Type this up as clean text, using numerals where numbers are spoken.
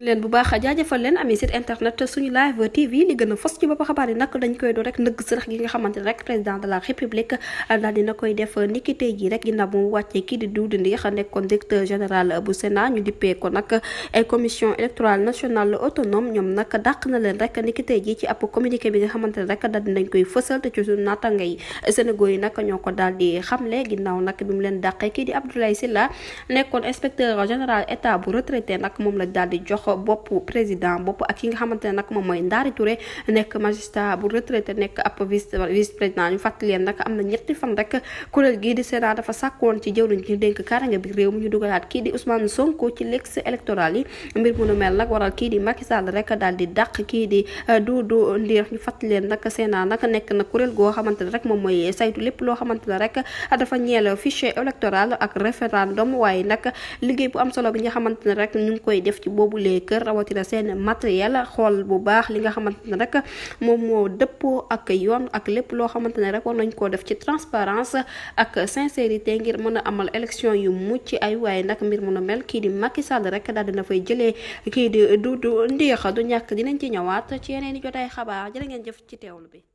leen bu baax jaajëfal leen ami site internet suñu live tv li gën a fos ci bopp xabaar yi nag dañ koy do rek ndëgg sërëx gi nga xamante ne rek président de la république daal dina koy def niki tey ji rek ginnaaw bu mu wàccee kii di Doudou Ndir nekkoon directeur général bu Sénat ñu dippee ko nag ay commission électorale nationale autonome ñoom nag dàq na leen rek niki tey ji ci ab communiqué bi nga xamante ne rek daal dinañ koy fësal te ci suñu naatanga yi Sénégal yi nag ñoo ko daal di xamle ginnaaw nag bi mu leen dàqee kii di Abdoulaye Sylla nekkoon inspecteur général état bu retraité nag moom la daal di jox bopp président bopp ak ki nga xamante ne nag moom mooy Ndari Touré nekk magistrat bu retraité nekk ab vice président ñu fàttali leen nag am na ñetti fan rek kuréel gii di Sénat dafa sàkkoon ci jëwriñ ci dénk kaaraange bi réew mi ñu dugalaat kii di Ousmane Sonko ci liste électorale yi mbir mu nu mel nag waral kii di Macky Sall rek daal di dàq kii di Doudou Ndir ñu fàttali leen nag Sénat nag nekk na kuréel goo xamante ne rek moom mooy saytu lépp loo xamante ne rek dafa ñeel fichier électoral ak référendum waaye nag liggéey bu am solo bi nga xamante ne rek ñu ngi koy def ci boobu lee kër rawatina seen matériel xool bu baax li nga xamante ne rek moom moo dëppoo ak yoon ak lépp loo xamante ne rek war nañ koo def ci transparence ak sincérité ngir mën a amal élection yu mucc ay waaye nag mbir mun a mel kii di Macky Sall rek daal dina fay jëlee kii di Doudou Ndir du ñàkk dinañ ci ñëwaat ci yeneen i jotaay xabaar jërë ngeen jëf ci teewlu bi